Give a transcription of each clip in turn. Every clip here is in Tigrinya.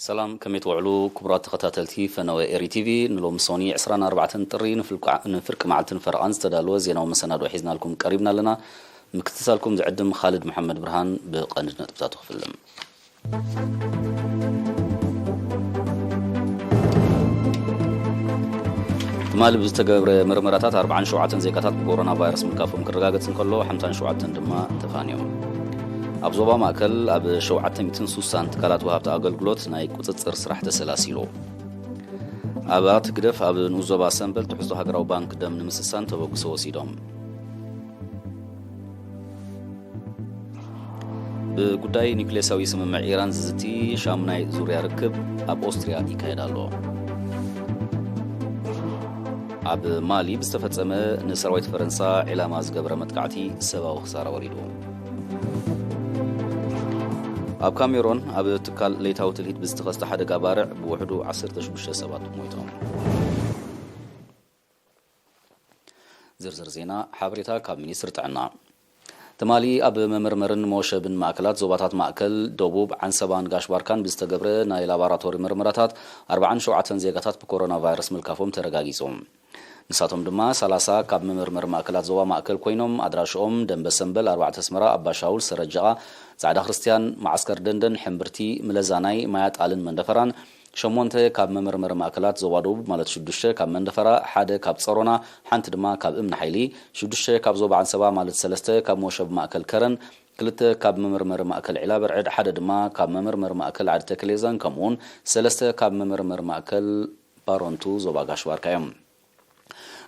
ሰላም፣ ከመይ ትውዕሉ ክቡራት ተኸታተልቲ ፈነወ ኤሪ ቲቪ? ንሎሚ ሶኒ ዕስራን ኣርባዕተን ጥሪ ንፍልቃ-፣ ንፍርቂ መዓልትን ፈረቓን ዝተዳለወ ዜናዊ መሰናድኦ ሒዝናልኩም ቀሪብና ኣለና። ምክትታልኩም ዝዕድም ኻልድ መሓመድ ብርሃን። ብቐንዲ ነጥብታቱ ክፍልም። ትማሊ ብዝተገብረ መርመራታት ኣርባዓን ሸውዓተን ዜጋታት ብኮሮና ቫይረስ ምልካፎም ክረጋገጽ እንከሎ፣ ሓምሳን ሸውዓተን ድማ ተፋንዮም። ኣብ ዞባ ማእከል ኣብ ሸውዓተ ሚእትን ሱሳን ትካላት ወሃብቲ ኣገልግሎት ናይ ቁጽጽር ስራሕ ተሰላሲሉ። ኣባላት ህግደፍ ኣብ ንኡስ ዞባ ሰምበል ትሕዝቶ ሃገራዊ ባንክ ደም ንምስሳን ተበግሶ ወሲዶም። ብጉዳይ ኒውክሌሳዊ ስምምዕ ኢራን ዝዝቲ ሻሙናይ ዙርያ ርክብ ኣብ ኦስትርያ ይካየድ ኣሎ። ኣብ ማሊ ብዝተፈጸመ ንሰራዊት ፈረንሳ ዒላማ ዝገበረ መጥቃዕቲ ሰብኣዊ ክሳራ ወሪዱ። ኣብ ካሜሮን ኣብ ትካል ለይታዊ ትልሂት ብዝተኸስተ ሓደጋ ባርዕ ብውሕዱ ዓሰርተ ሽዱሽተ ሰባት ሞይቶም። ዝርዝር ዜና ሓበሬታ ካብ ሚኒስትሪ ጥዕና። ትማሊ ኣብ መመርመርን መወሸብን ማእከላት ዞባታት ማእከል፣ ደቡብ፣ ዓንሰባን ጋሽ ባርካን ብዝተገብረ ናይ ላቦራቶሪ መርመራታት ኣርባዓን ሸውዓተን ዜጋታት ብኮሮና ቫይረስ ምልካፎም ተረጋጊጹ። ንሳቶም ድማ ሰላሳ ካብ መመርመሪ ማእከላት ዞባ ማእከል ኮይኖም፣ ኣድራሽኦም ደንበ ሰምበል፣ ኣርባዕተ ኣስመራ፣ ኣባሻውል፣ ሰረጃቓ፣ ጻዕዳ ክርስትያን፣ መዓስከር ደንደን፣ ሕምብርቲ፣ ምለዛናይ፣ ማያጣልን መንደፈራን፣ ሸሞንተ ካብ መመርመሪ ማእከላት ዞባ ደቡብ ማለት ሽዱሽተ ካብ መንደፈራ፣ ሓደ ካብ ጸሮና፣ ሓንቲ ድማ ካብ እምኒ ሓይሊ፣ ሽዱሽተ ካብ ዞባ ዓንሰባ ማለት ሰለስተ ካብ መወሸቢ ማእከል ከረን፣ ክልተ ካብ መመርመሪ ማእከል ዒላ በርዕድ፣ ሓደ ድማ ካብ መመርመሪ ማእከል ዓዲ ተክሌዛን፣ ከምኡውን ሰለስተ ካብ መመርመሪ ማእከል ባሮንቱ ዞባ ጋሽ ባርካ እዮም።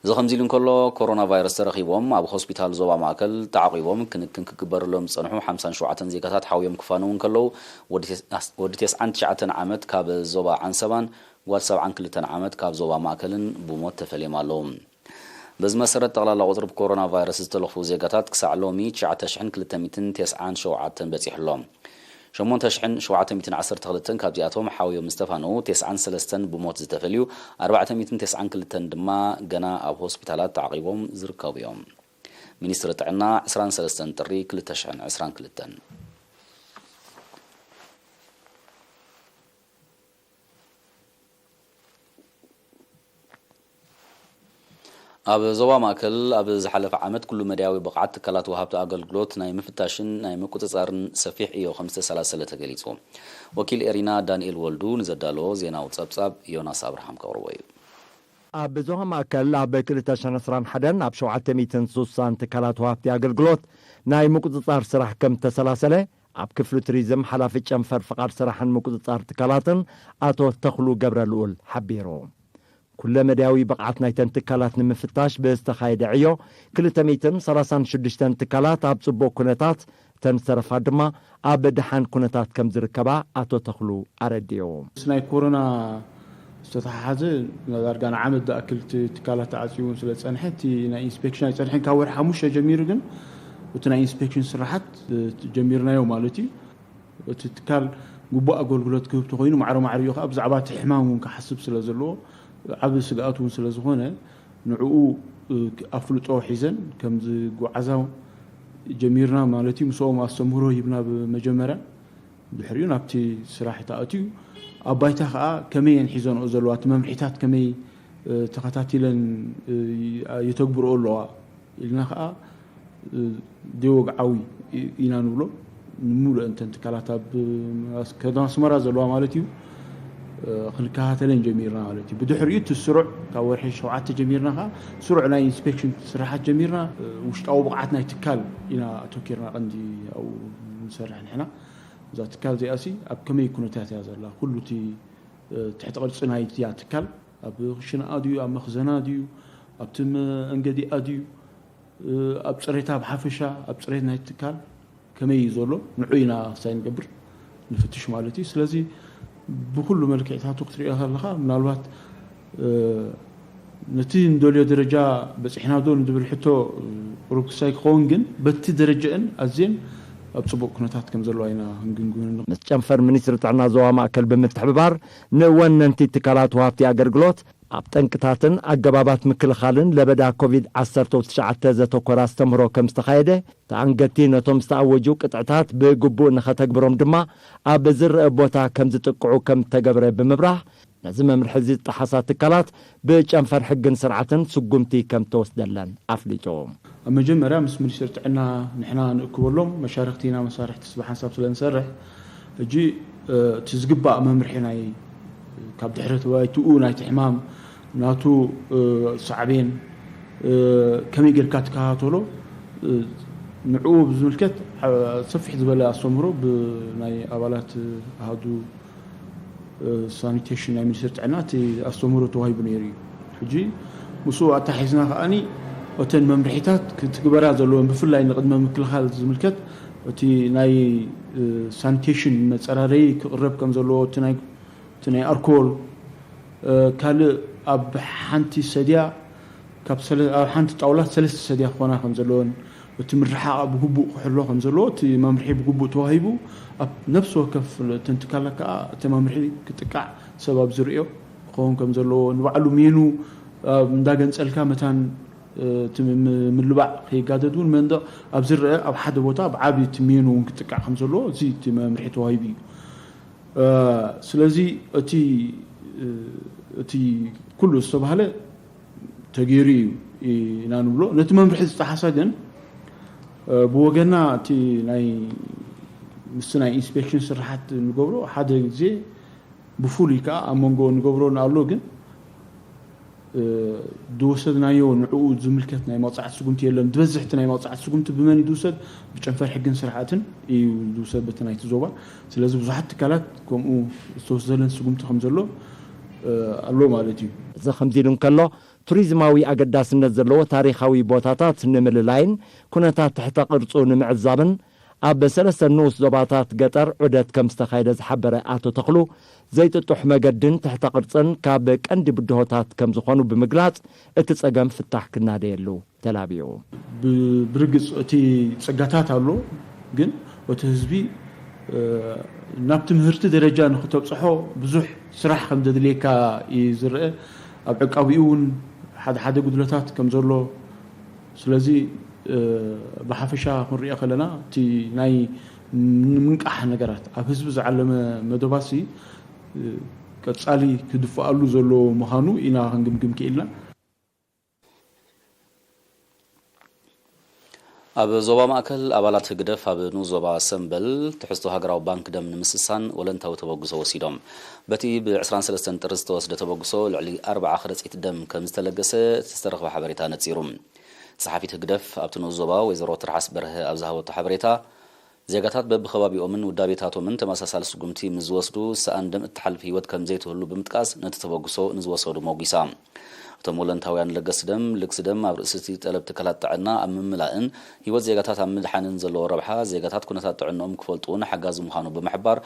እዚ ከምዚ ኢሉ እንከሎ፣ ኮሮና ቫይረስ ተረኺቦም ኣብ ሆስፒታል ዞባ ማእከል ተዓቒቦም ክንክን ክግበረሎም ዝጸንሑ ሓምሳን ሸውዓተን ዜጋታት ሓውዮም ክፋነዉ እንከለዉ፣ ወዲ ቴስ-፣ ወዲ ተስዓን ትሽዓተን ዓመት ካብ ዞባ ዓንሰባን ጓል ሰብዓን ክልተን ዓመት ካብ ዞባ ማእከልን ብሞት ተፈልዮም ኣለዉ። በዚ መሰረት፣ ጠቕላላ ቁጽሪ ብኮሮና ቫይረስ ዝተለኽፉ ዜጋታት ክሳዕ ሎሚ ትሽዓተ ሽሕን ክልተ ሚእትን ተስዓን ሸውዓተን በጺሑ ኣሎ። ሸሞንተ ሽሕን ሸውዓተ ሚእትን ዓሰርተ ክልተን ካብዚኣቶም ሓውዮም ዝተፋነዉ፣ ተስዓን ሰለስተን ብሞት ዝተፈልዩ፣ ኣርባዕተ ሚእትን ተስዓን ክልተን ድማ ገና ኣብ ሆስፒታላት ተዓቒቦም ዝርከቡ እዮም። ሚኒስትሪ ጥዕና፣ ዕስራን ሰለስተን ጥሪ ክልተ ሽሕን ዕስራን ክልተን። ኣብ ዞባ ማእከል ኣብ ዝሓለፈ ዓመት ኩሉ መዳያዊ ብቕዓት ትካላት ወሃብቲ ኣገልግሎት ናይ ምፍታሽን ናይ ምቁጽጻርን ሰፊሕ ዕዮ ከም ዝተሰላሰለ ተገሊጹ። ወኪል ኤሪና ዳንኤል ወልዱ ንዘዳለዎ ዜናዊ ጸብጻብ ዮናስ ኣብርሃም ከቕርቦ እዩ። ኣብ ዞባ ማእከል ኣብ ክልተ ሽሕን ዕስራን ሓደን ኣብ ሸውዓተ ሚእትን ሱሳን ትካላት ወሃብቲ ኣገልግሎት ናይ ምቁጽጻር ስራሕ ከም ዝተሰላሰለ ኣብ ክፍሊ ቱሪዝም ሓላፊ ጨንፈር ፍቓድ ስራሕን ምቁጽጻር ትካላትን ኣቶ ተኽሉ ገብረ ልኡል ሓቢሩ። ኩለ መዳያዊ ብቕዓት ናይተን ትካላት ንምፍታሽ ብዝተኻየደ ዕዮ፣ ክልተ ሚእትን ሰላሳን ሽዱሽተን ትካላት ኣብ ጽቡቕ ኩነታት፣ እተን ዝተረፋ ድማ ኣብ ደሓን ኩነታት ከም ዝርከባ ኣቶ ተኽሉ ኣረዲኡ። ምስ ናይ ኮሮና ዝተተሓሓዘ ዳርጋ ንዓመት ዝኣክል እቲ ትካላት ተዓፅዩ እውን ስለ ዝፀንሐ፣ እቲ ናይ ኢንስፔክሽን ኣይፀንሐን። ካብ ወርሒ ሓሙሽተ ጀሚሩ ግን እቲ ናይ ኢንስፔክሽን ስራሓት፣ እ፣ ጀሚርናዮ ማለት እዩ። እቲ ትካል ግቡእ ኣገልግሎት ክህብ ተኾይኑ፣ ማዕረ ማዕሪኡ ከዓ ብዛዕባ እቲ ሕማም እውን ክሓስብ ስለ ዘለዎ፣ ዓቢ ስግኣት እውን ስለ ዝኾነ፣ ንዕኡ፣ እ፣ ኣፍልጦ ሒዘን ከም ዝጓዓዛ ጀሚርና ማለት እዩ። ምስኦም ኣስተምህሮ ሂብና ብመጀመርያ፣ ድሕሪኡ ናብቲ ስራሕ ተኣትዩ። ኣብ ባይታ ከዓ ከመይ እየን ሒዘንኦ ዘለዋ፣ እቲ መምርሒታት ከመይ፣ እ፣ ተኸታቲለን፣ እ፣ የተግብርኦ ኣለዋ ኢልና ከዓ፣ እ፣ ዘይወግዓዊ ኢ-፣ ኢና ንብሎ። ንምሉእ እንተን ትካላት ኣብ፣ እ፣ ኣስ-፣ ከተማ ኣስመራ ዘለዋ ማለት እዩ፣ እ፣ ክንከታተለን ጀሚርና ማለት እዩ። ብድሕሪኡ እቲ ስሩዕ ካብ ወርሒ ሸውዓተ ጀሚርና ከዓ ስሩዕ ናይ ኢንስፔክሽን ስራሓት ጀሚርና። እ፣ ውሽጣዊ ብቕዓት ናይ ትካል ኢና ኣተኪርና ቀንዲ ኣብኡ ንሰርሕ ንሕና። እዛ ትካል እዚኣሲ ኣብ ከመይ ኩነታት እያ ዘላ? ኩሉ እቲ፣ እ፣ ትሕቲ ቅርጺ ናይትያ ትካል ኣብ ክሽንኣ ድዩ፣ ኣብ መኽዘና ድዩ፣ ኣብቲ መ-፣ መንገዲኣ ድዩ፣ እ፣ ኣብ ጽሬታ ብሓፈሻ፣ ኣብ ጽሬት ናይ ትካል ከመይ እዩ ዘሎ፣ ንዑ ኢና ክሳይ ንገብር ንፍትሽ ማለት እዩ። ስለዚ ብኩሉ መልክዕታቱ ክትሪኦ ከለኻ፣ ምናልባት፣ እ፣ ነቲ ንደልዮ ደረጃ በጺሕና ዶ ንዝብል ሕቶ፣ እ፣ ቁሩብ ክሳይ ክኸውን፣ ግን በቲ ደረጃእን ኣዝየን ኣብ ጽቡቕ ኩነታት ከም ዘለዋ ኢና ክንግምግም። ምስ ጨንፈር ሚኒስትሪ ጥዕና ዞባ ማእከል ብምትሕብባር፣ ንወነንቲ ትካላት ወሃብቲ ኣገልግሎት ኣብ ጠንቅታትን ኣገባባት ምክልኻልን ለበዳ ኮቪድ ዓሰርተ ትሽዓተ ዘተኮረ ኣስተምህሮ ከም ዝተኻየደ፣ ተኣንገድቲ ነቶም ዝተኣወጁ ቅጥዕታት ብግቡእ ንኸተግብሮም ድማ ኣብ ዝረአ ቦታ ከም ዝጥቅዑ ከም ዝተገብረ ብምብራህ፣ ነዚ መምርሒ እዚ ዝጠሓሳ ትካላት ብጨንፈር ሕግን ስርዓትን ስጉምቲ ከም ተወስደለን ኣፍሊጡ። ኣብ መጀመርያ ምስ ሚኒስትሪ ጥዕና ንሕና ንእክበሎም መሻርክቲ ኢና፣ መሳርሕቲ ስራሕ ሓንሳብ ስለ ንሰርሕ፣ ሕጂ እቲ ዝግባእ መምርሒ ናይ ካብ ድሕረ ተባይትኡ ናይቲ ሕማም ናቱ ሳዕቤን ከመይ ጌርካ ትከታተሎ፣ ንዕኡ ብዝምልከት ሰፊሕ ዝበለ ኣስተምህሮ ብናይ ኣባላት ኣሃዱ ሳኒቴሽን ናይ ሚኒስትሪ ጥዕና እቲ ኣስተምህሮ ተዋሂቡ ነይሩ እዩ። ሕጂ ምስኡ ኣታሒዝና ከኣኒ እተን መምርሒታት ክትግበራ ዘለወን ብፍላይ ንቅድመ ምክልኻል ዝምልከት እቲ ናይ ሳኒቴሽን መፀራረይ ክቕረብ ከም ዘለዎ እቲ ናይ እቲ ናይ ኣልኮል ካልእ ኣብ ሓንቲ ሰድያ ካብ ሰለ- ኣብ ሓንቲ ጣውላ ሰለስተ ሰድያ ክኾና ከም ዘለወን እቲ ምርሓቕ ብግቡእ ክሕሎ ከም ዘለዎ እቲ መምርሒ ብግቡእ ተዋሂቡ ኣብ ነፍሲ ወከፍ እተን ትካላት ከዓ እቲ መምርሒ ክጥቃዕ ሰብ ኣብ ዝርእዮ ክኸውን ከም ዘለዎ ንባዕሉ ሜኑ እንዳገንፀልካ መታን እቲ ምልባዕ ከይጋደድ እውን መንደቕ ኣብ ዝረአ ኣብ ሓደ ቦታ ብዓቢ እቲ ሜኑ እውን ክጥቃዕ ከም ዘለዎ እዚ እቲ መምርሒ ተዋሂቡ እዩ። ስለዚ እቲ እቲ ኩሉ ዝተባህለ ተገይሩ እዩ ኢና ንብሎ። ነቲ መምርሒ ዝጠሓሰ ግን ብወገና እቲ ናይ ምስቲ ናይ ኢንስፔክሽን ስርሓት ንገብሮ ሓደ ግዜ ብፍሉይ ከዓ ኣብ መንጎ ንገብሮ ኣሎ ግን ዝወሰድናዮ ንዕኡ ዝምልከት ናይ መቕፃዕቲ ስጉምቲ የለን። ዝበዝሕ እቲ ናይ መቕፃዕቲ ስጉምቲ ብመን እዩ ዝውሰድ? ብጨንፈር ሕግን ስርዓትን እዩ ዝውሰድ በቲ ናይቲ ዞባ። ስለዚ ብዙሓት ትካላት ከምኡ ዝተወሰደለን ስጉምቲ ከም ዘሎ ኣሎ ማለት እዩ። እዚ ከምዚ ኢሉ እንከሎ፣ ቱሪዝማዊ ኣገዳስነት ዘለዎ ታሪኻዊ ቦታታት ንምልላይን ኩነታት ትሕተ ቅርጹ ንምዕዛብን ኣብ ሰለስተ ንኡስ ዞባታት ገጠር ዑደት ከም ዝተኻየደ ዝሓበረ ኣቶ ተኽሉ፣ ዘይጥጡሕ መገድን ትሕተ ቅርጽን ካብ ቀንዲ ብድሆታት ከም ዝኾኑ ብምግላጽ፣ እቲ ጸገም ፍታሕ ክናደየሉ ተላቢዩ። ብ- ብርግጽ እቲ ጸጋታት ኣሎ፣ ግን እቲ ህዝቢ ናብ ትምህርቲ ደረጃ ንክተብጽሖ ብዙሕ ስራሕ ከም ዘድልየካ እዩ ዝረአ። ኣብ ዕቃቢኡ እውን ሓደ ሓደ ጉድለታት ከም ዘሎ ስለዚ ብሓፈሻ ክንሪኦ ከለና እቲ ናይ ምንቃሕ ነገራት ኣብ ህዝቢ ዝዓለመ መደባሲ ቀጻሊ ክድፍኣሉ ዘለዎ ምዃኑ ኢና ክንግምግም ክኢልና። ኣብ ዞባ ማእከል ኣባላት ህግደፍ ኣብ ንኡስ ዞባ ሰምበል ትሕዝቶ ሃገራዊ ባንክ ደም ንምስሳን ወለንታዊ ተበግሶ ወሲዶም። በቲ ብ ዕስራን ሰለስተን ጥሪ ዝተወስደ ተበግሶ ልዕሊ ኣርብዓ ከረጺት ደም ከም ዝተለገሰ እቲ ዝተረኽበ ሓበሬታ ነጺሩ። ጸሓፊት ህግደፍ ኣብቲ ንኡስ ዞባ ወይዘሮ ትርሓስ በርሀ ኣብ ዝሃበቶ ሓበሬታ፣ ዜጋታት በብኸባቢኦምን ውዳቤታቶምን ተመሳሳሊ ስጉምቲ ምስ ዝወስዱ፣ ሰኣን ደም እትሓልፍ ህይወት ከም ዘይትህሉ ብምጥቃስ፣ ነቲ ተበግሶ ንዝወሰዱ ሞጒሳ። እቶም ወለንታውያን ለገስቲ ደም፣ ልግሲ ደም ኣብ ርእሲ እቲ ጠለብ ትካላት ጥዕና ኣብ ምምላእን ህይወት ዜጋታት ኣብ ምድሓንን ዘለዎ ረብሓ፣ ዜጋታት ኩነታት ጥዕንኦም ክፈልጡ እውን ሓጋዚ ምዃኑ ብምሕባር፣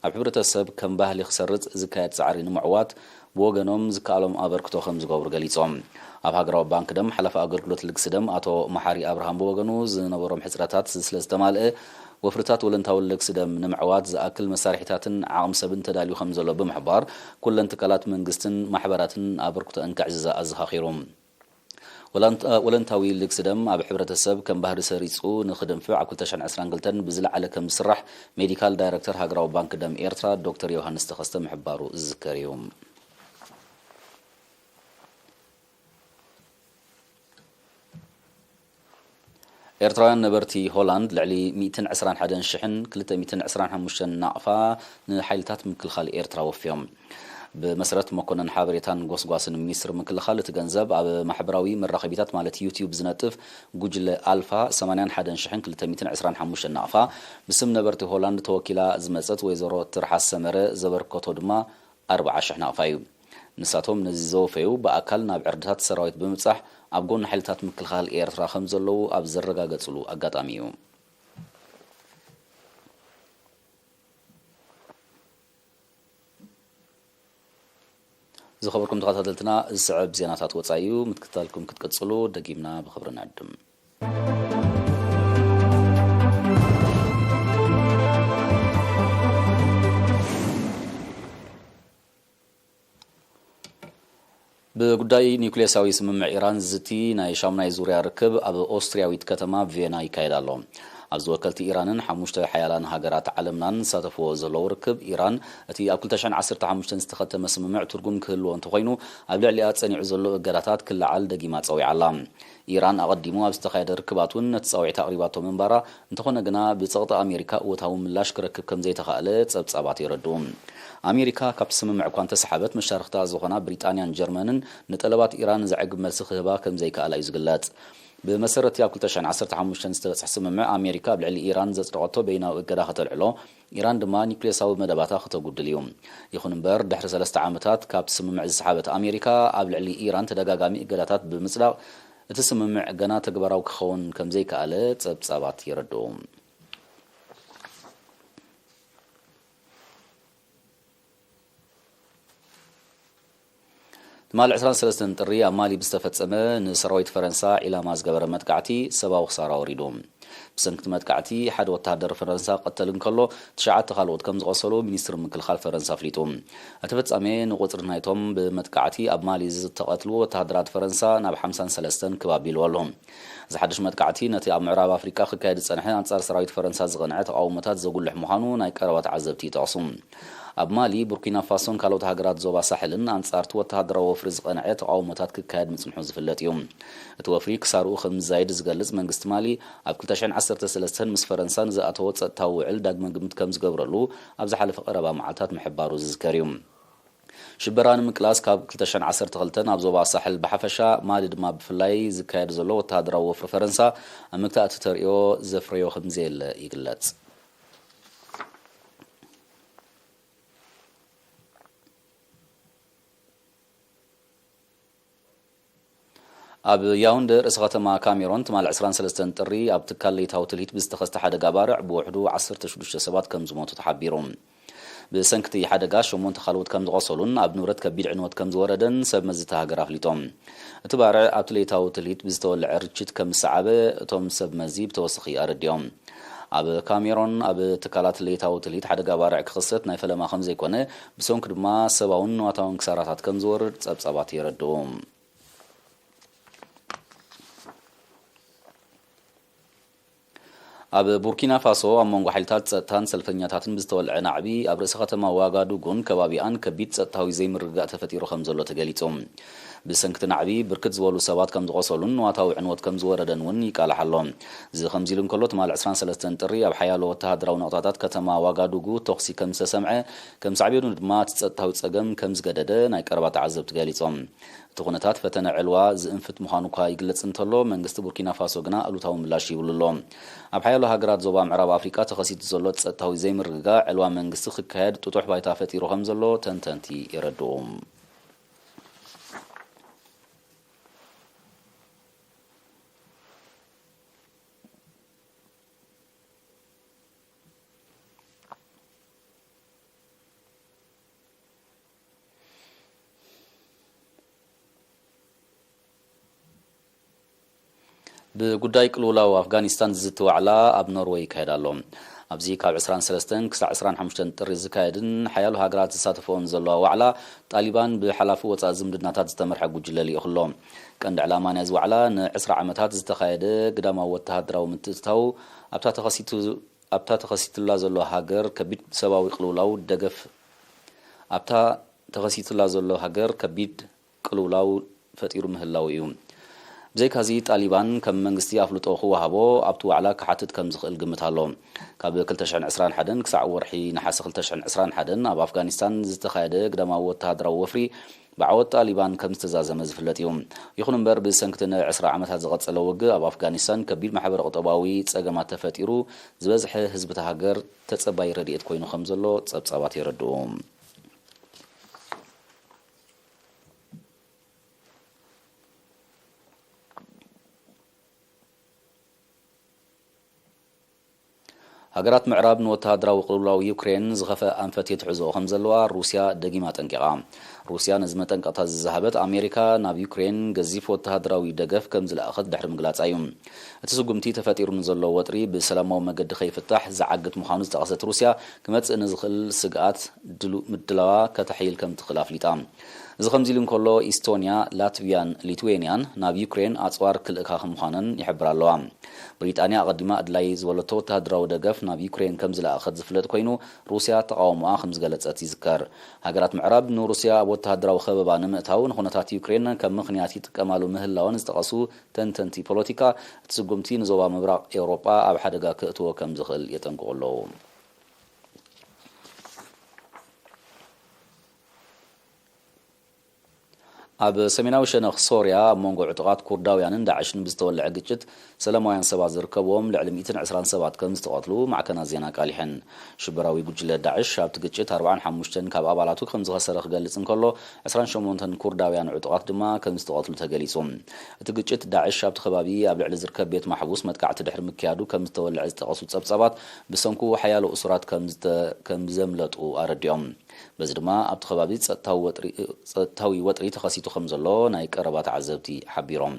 ኣብ ሕብረተሰብ ከም ባህሊ ክሰርጽ ዝካየድ ጻዕሪ ንምዕዋት ብወገኖም ዝከኣሎም ኣበርክቶ ከም ዝገብሩ ገሊጾም። ኣብ ሃገራዊ ባንክ ደም ሓላፊ ኣገልግሎት ልግሲ ደም ኣቶ መሓሪ ኣብርሃም ብወገኑ፣ ዝነበሮም ሕጽረታት ስለ ዝተማልአ፣ ወፍርታት ወለንታዊ ልግሲ ደም ንምዕዋት ዝኣክል መሳርሒታትን ዓቕሚ ሰብን ተዳልዩ ከም ዘሎ ብምሕባር፣ ኩለን ትካላት መንግስትን ማሕበራትን ኣበርክቶአን ከዕዝዛ ኣዘኻኺሩ። ወላንታ- ወለንታዊ ልግሲ ደም ኣብ ሕብረተሰብ ከም ባህሪ ሰሪጹ ንኽድንፍዕ ኣብ ክልተ ሽሕን ዕስራን ክልተን ብዝለዓለ ከም ዝስራሕ ሜዲካል ዳይረክተር ሃገራዊ ባንክ ደም ኤርትራ ዶክተር ዮሃንስ ተኸስተ ምሕባሩ ዝዝከር እዩ። ኤርትራውያን ነበርቲ ሆላንድ ልዕሊ ሚእትን ዕስራን ሓደን ሽሕን ክልተ ሚእትን ዕስራን ሓሙሽተን ናቕፋ ንሓይልታት ምክልኻል ኤርትራ ወፍዮም። ብመሰረት መኮነን ሓበሬታን ጎስጓስን ሚኒስትሪ ምክልኻል፣ እቲ ገንዘብ ኣብ ማሕበራዊ መራኸቢታት ማለት ዩትዩብ ዝነጥፍ ጉጅለ ኣልፋ ሰማንያን ሓደን ሽሕን ክልተ ሚእትን ዕስራን ሓሙሽተን ናቕፋ ብስም ነበርቲ ሆላንድ ተወኪላ ዝመጸት ወይዘሮ ትርሓስ ሰመረ ዘበርከቶ ድማ ኣርብዓ ሽሕ ናቕፋ እዩ። ንሳቶም ነዚ ዘወፈዩ ብኣካል ናብ ዕርድታት ሰራዊት ብምብጻሕ ኣብ ጎኒ ሓይልታት ምክልኻል ኤርትራ ከም ዘለዉ ኣብ ዘረጋገጽሉ ኣጋጣሚ እዩ። ዝኸበርኩም ተኸታተልትና፣ ዝስዕብ ዜናታት ወጻኢ እዩ። ምትክታልኩም ክትቅጽሉ ደጊምና ብኽብሪ ንዕድም። ብጉዳይ ኒውክሌሳዊ ስምምዕ ኢራን ዝዝቲ ናይ ሻሙናይ ዙርያ ርክብ ኣብ ኦስትርያዊት ከተማ ቪየና ይካየድ ኣሎ። ኣብዚ ወከልቲ ኢራንን ሓሙሽተ ሓያላን ሃገራት ዓለምናን ዝሳተፍዎ ዘለዉ ርክብ፣ ኢራን እቲ ኣብ ክልተ ሽሕን ዓሰርተ ሓሙሽተን ዝተኸተመ ስምምዕ ትርጉም ክህልዎ እንተኾይኑ፣ ኣብ ልዕሊኣ ጸኒዑ ዘሎ እገዳታት ክለዓል ደጊማ ጸዊዓ ኣላ። ኢራን ኣቐዲሙ ኣብ ዝተኻየደ ርክባት እውን ነቲ ጻውዒት ኣቕሪባቶ ምንባራ፣ እንተኾነ ግና ብጸቕጢ ኣሜሪካ እወታዊ ምላሽ ክረክብ ከም ዘይተኻእለ ጸብጻባት የረድኡ። ኣሜሪካ ካብቲ ስምምዕ እኳ እንተሰሓበት፣ መሻርኽታ ዝኾና ብሪጣንያን ጀርመንን ንጠለባት ኢራን ዘዕግብ መልሲ ክህባ ከም ዘይከኣላ እዩ ዝግለጽ። ብመሰረት ኣብ ክልተ ሽሕን ዓሰርተ ሓሙሽተን ዝተበጽሐ ስምምዕ፣ ኣሜሪካ ኣብ ልዕሊ ኢራን ዘጽደቐቶ በይናዊ እገዳ ከተልዕሎ፣ ኢራን ድማ ኒውክሌሳዊ መደባታ ክተጉድል እዩ። ይኹን እምበር፣ ድሕሪ ሰለስተ ዓመታት ካብቲ ስምምዕ ዝሰሓበት ኣሜሪካ፣ ኣብ ልዕሊ ኢራን ተደጋጋሚ እገዳታት ብምጽዳቕ፣ እቲ ስምምዕ ገና ተግባራዊ ክኸውን ከም ዘይከኣለ ጸብጻባት የረድኡ። ትማሊ ዕስራን ሰለስተን ጥሪ ኣብ ማሊ ብዝተፈጸመ ንሰራዊት ፈረንሳ ዒላማ ዝገበረ መጥቃዕቲ ሰብኣዊ ክሳራ ወሪዱ። ብሰንኪ እቲ መጥቃዕቲ ሓደ ወተሃደር ፈረንሳ ክቕተል እንከሎ፣ ትሽዓተ ካልኦት ከም ዝቖሰሉ ሚኒስትሪ ምክልኻል ፈረንሳ ኣፍሊጡ። እቲ ፍጻሜ ንቑጽሪ ናይቶም ብመጥቃዕቲ ኣብ ማሊ ዝተቐትሉ ወተሃደራት ፈረንሳ ናብ ሓምሳን ሰለስተን ክብ ኣቢልዎ ኣሎ። እዚ ሓድሽ መጥቃዕቲ ነቲ ኣብ ምዕራብ ኣፍሪቃ ክካየድ ዝጸንሐ ኣንጻር ሰራዊት ፈረንሳ ዝቐንዐ ተቓውሞታት ዘጉልሕ ምዃኑ ናይ ቀረባ ተዓዘብቲ ይጠቕሱ። ኣብ ማሊ፣ ቡርኪና ፋሶን ካልኦት ሃገራት ዞባ ሳሕልን ኣንጻርቲ ወተሃደራዊ ወፍሪ ዝቐንዐ ተቓውሞታት ክካየድ ምጽንሑ ዝፍለጥ እዩ። እቲ ወፍሪ ክሳርኡ ከም ዝዛይድ ዝገልጽ መንግስቲ ማሊ፣ ኣብ ክልተ ሽሕን ዓሰርተ ሰለስተን ምስ ፈረንሳ ንዝኣተዎ ጸጥታዊ ውዕል ዳግመ ግምት ከም ዝገብረሉ ኣብ ዝሓለፈ ቀረባ መዓልታት ምሕባሩ ዝዝከር እዩ። ሽበራ ንምቅላስ ካብ ክልተ ሽሕን ዓሰርተ ክልተን ኣብ ዞባ ሳሕል ብሓፈሻ፣ ማሊ ድማ ብፍላይ ዝካየድ ዘሎ ወተሃደራዊ ወፍሪ ፈረንሳ ኣብ ምግታእ እቲ ተርእዮ ዘፍረዮ ከም ዘየለ ይግለጽ። ኣብ ያውንደ ርእሰ ከተማ ካሜሮን ትማሊ ዕስራን ሰለስተን ጥሪ ኣብ ትካል ለይታዊ ትልሂት ብዝተኸስተ ሓደጋ ባርዕ ብውሕዱ ዓሰርተ ሽዱሽተ ሰባት ከም ዝሞቱ ተሓቢሩ። ብሰንኪ እቲ ሓደጋ ሸሞንተ ካልኦት ከም ዝቖሰሉን ኣብ ንብረት ከቢድ ዕንወት ከም ዝወረደን ሰብ መዚ እታ ሃገር ኣፍሊጦም። እቲ ባርዕ ኣብቲ ለይታዊ ትልሂት ብዝተወልዐ ርችት ከም ዝሰዓበ እቶም ሰብ መዚ ብተወሳኺ ኣረዲኦም። ኣብ ካሜሮን ኣብ ትካላት ለይታዊ ትልሂት ሓደጋ ባርዕ ክኽሰት ናይ ፈለማ ከም ዘይኮነ፣ ብሰንኩ ድማ ሰብኣውን ንዋታውን ክሳራታት ከም ዝወርድ ጸብጻባት የረድኡ። ኣብ ቡርኪና ፋሶ ኣብ መንጎ ሓይልታት ጸጥታን ሰልፈኛታትን ብዝተወልዐ ናዕቢ ኣብ ርእሰ ከተማ ዋጋዱጉን ከባቢኣን ከቢድ ጸጥታዊ ዘይምርግጋእ ተፈጢሩ ከም ዘሎ ተገሊጹ። ብሰንኪ እቲ ናዕቢ ብርክት ዝበሉ ሰባት ከም ዝቖሰሉን ንዋታዊ ዕንወት ከም ዝወረደን እውን ይቃላሕ ኣሎ። እዚ ከምዚ ኢሉ እንከሎ፣ ትማሊ ዕስራን ሰለስተን ጥሪ ኣብ ሓያሎ ወተሃደራዊ ነቑጣታት ከተማ ዋጋዱጉ ተኹሲ ከም ዝተሰምዐ፣ ከም ሳዕቤኑ ድማ እቲ ጸጥታዊ ጸገም ከም ዝገደደ ናይ ቀረባ ተዓዘብቲ ገሊጾም። እቲ ኩነታት ፈተነ ዕልዋ ዝእንፍት ምዃኑ እኳ ይግለጽ እንተሎ፣ መንግስቲ ቡርኪና ፋሶ ግና ኣሉታዊ ምላሽ ይብሉ ኣሎ። ኣብ ሓያሎ ሃገራት ዞባ ምዕራብ ኣፍሪቃ ተኸሲቱ ዘሎ ጸጥታዊ ዘይምርግጋእ፣ ዕልዋ መንግስቲ ክካየድ ጥጡሕ ባይታ ፈጢሩ ከም ዘሎ ተንተንቲ የረድኡ። ብጉዳይ ቅልውላው ኣፍጋኒስታን ዝዝቲ ዋዕላ ኣብ ኖርወይ ይካየድ ኣሎ። ኣብዚ ካብ ዕስራን ሰለስተን ክሳዕ ዕስራን ሓሙሽተን ጥሪ ዝካየድን ሓያሎ ሃገራት ዝሳተፈኦን ዘለዋ ዋዕላ፣ ጣሊባን ብሓላፊ ወጻኢ ዝምድናታት ዝተመርሐ ጉጅለ ልኢኹ ኣሎ። ቀንዲ ዕላማ ናይዚ ዋዕላ፣ ንዕስራ ዓመታት ዝተኻየደ ግዳማዊ ወተሃደራዊ ምትእትታው፣ ኣብታ ተኸሲቱ ኣብታ ተኸሲትላ ዘሎ ሃገር ከቢድ ሰብኣዊ ቅልውላው ደገፍ ኣብታ ተኸሲትላ ዘሎ ሃገር ከቢድ ቅልውላው ፈጢሩ ምህላው እዩ። ብዘይካዚ፣ ጣሊባን ከም መንግስቲ ኣፍልጦ ክወሃቦ ኣብቲ ዋዕላ ክሓትት ከም ዝኽእል ግምት ኣሎ። ካብ ክልተ ሽሕን ዕስራን ሓደን ክሳዕ ወርሒ ነሓሰ ክልተ ሽሕን ዕስራን ሓደን ኣብ ኣፍጋኒስታን ዝተኻየደ ግዳማዊ ወተሃደራዊ ወፍሪ ብዓወት ጣሊባን ከም ዝተዛዘመ ዝፍለጥ እዩ። ይኹን እምበር፣ ብሰንኪ እቲ ንዕስራ ዓመታት ዝቐጸለ ውግእ ኣብ ኣፍጋኒስታን ከቢድ ማሕበረ-ቁጠባዊ ጸገማት ተፈጢሩ፣ ዝበዝሐ ህዝቢ እታ ሃገር ተጸባይ ረድኤት ኮይኑ ከም ዘሎ ጸብጻባት የረድኡ። ሃገራት ምዕራብ ንወተሃደራዊ ቅልውላው ዩክሬን ዝኸፍአ ኣንፈት የትሕዝኦ ከም ዘለዋ ሩስያ ደጊማ ኣጠንቂቓ። ሩስያ ነዚ መጠንቀቕታ ዝዝሃበት ኣሜሪካ ናብ ዩክሬን ገዚፍ ወተሃደራዊ ደገፍ ከም ዝለኣኸት ድሕሪ ምግላጻ እዩ። እቲ ስጉምቲ ተፈጢሩ ንዘሎ ወጥሪ ብሰላማዊ መገዲ ከይፍታሕ ዝዓግት ምዃኑ ዝጠቐሰት ሩስያ፣ ክመጽእ ንዝኽእል ስግኣት ድሉ ምድላዋ ከተሕይል ከም ትኽእል ኣፍሊጣ። እዚ ከምዚ ኢሉ እንከሎ፣ ኢስቶንያ፣ ላትቪያን ሊትዌንያን ናብ ዩክሬን ኣጽዋር ክልእካ ከም ምዃነን ይሕብራ ኣለዋ። ብሪጣንያ ኣቐዲማ ኣድላይ ዝበለቶ ወተሃደራዊ ደገፍ ናብ ዩክሬን ከም ዝለኣኸት ዝፍለጥ ኮይኑ፣ ሩስያ ተቓውሞኣ ከም ዝገለጸት ይዝከር። ሃገራት ምዕራብ ንሩስያ ኣብ ወተሃደራዊ ከበባ ንምእታው ንኹነታት ዩክሬን ከም ምኽንያት ይጥቀማሉ ምህላወን ዝጠቐሱ ተንተንቲ ፖለቲካ፣ እቲ ስጉምቲ ንዞባ ምብራቕ ኤውሮጳ ኣብ ሓደጋ ከእትዎ ከም ዝኽእል የጠንቅቑ ኣለዉ። ኣብ ሰሜናዊ ሸነኽ ሶርያ ኣብ መንጎ ዕጡቓት ኩርዳውያንን ዳዕሽን ብዝተወልዐ ግጭት ሰላማውያን ሰባት ዝርከብዎም ልዕሊ ሚእትን ዕስራን ሰባት ከም ዝተቐትሉ ማዕከናት ዜና ኣቃሊሐን። ሽበራዊ ጉጅለ ዳዕሽ ኣብቲ ግጭት ኣርባዓን ሓሙሽተን ካብ ኣባላቱ ከም ዝኸሰረ ክገልጽ እንከሎ፣ ዕስራን ሸሞንተን ኩርዳውያን ዕጡቓት ድማ ከም ዝተቐትሉ ተገሊጹ። እቲ ግጭት ዳዕሽ ኣብቲ ከባቢ ኣብ ልዕሊ ዝርከብ ቤት ማሕቡስ መጥቃዕቲ ድሕሪ ምክያዱ ከም ዝተወልዐ ዝጠቐሱ ጸብጻባት፣ ብሰንኩ ሓያሎ እሱራት ከም ዝተ-፣ ከም ዘምለጡ ኣረዲኦም። በዚ ድማ ኣብቲ ከባቢ ጸጥታዊ ወጥሪ፣ ጸጥታዊ ወጥሪ ተኸሲቱ ከም ዘሎ ናይ ቀረባ ተዓዘብቲ ሓቢሮም።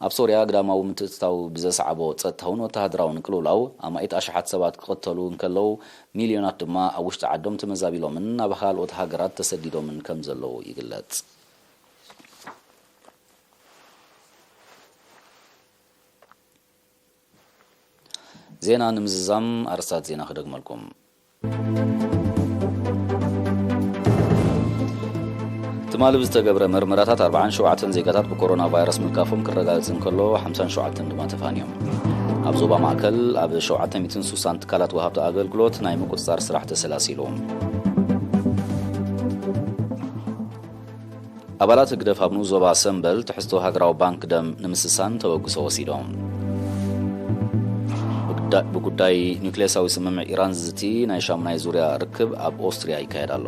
ኣብ ሶርያ ግዳማዊ ምትእትታው ብዘስዓቦ ጸጥታውን ወተሃደራውን ቅልውላው ኣማኢት ኣሽሓት ሰባት ክቕተሉ እንከለዉ፣ ሚልዮናት ድማ ኣብ ውሽጢ ዓዶም ተመዛቢሎምን ናብ ካልኦት ሃገራት ተሰዲዶምን ከም ዘለዉ ይግለጽ። ዜና ንምዝዛም ኣርእስታት ዜና ክደግመልኩም። ትማሊ ብዝተገብረ መርመራታት ኣርባዓን ሸውዓተን ዜጋታት ብኮሮና ቫይረስ ምልካፎም ክረጋገጽ እንከሎ፣ ሓምሳን ሸውዓተን ድማ ተፋንዮም። ኣብ ዞባ ማእከል ኣብ ሸውዓተ ሚእትን ስሳን ትካላት ወሃብቲ ኣገልግሎት ናይ ምቁጽጻር ስራሕ ተሰላሲሉ። ኣባላት ህግደፍ ኣብ ንኡስ ዞባ ሰምበል ትሕዝቶ ሃገራዊ ባንክ ደም ንምስሳን ተበግሶ ወሲዶም። ብጉዳ-፣ ብጉዳይ ኒውክሌሳዊ ስምምዕ ኢራን ዝዝቲ ናይ ሻሙናይ ዙርያ ርክብ ኣብ ኦስትርያ ይካየድ ኣሎ።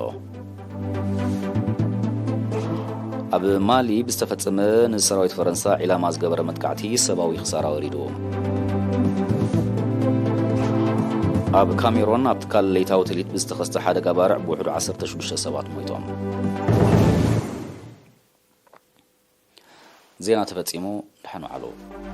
ኣብ ማሊ ብዝተፈጸመ ንሰራዊት ፈረንሳ ዒላማ ዝገበረ መጥቃዕቲ ሰብኣዊ ክሳራ ወሪዱ። ኣብ ካሜሮን ኣብ ትካል ለይታዊ ትልሂት ብዝተኸስተ ሓደጋ ባርዕ ብውሕዱ ዓሰርተ ሽዱሽተ ሰባት ሞይቶም። ዜና ተፈጺሙ። ደሓን ዋዕሉ።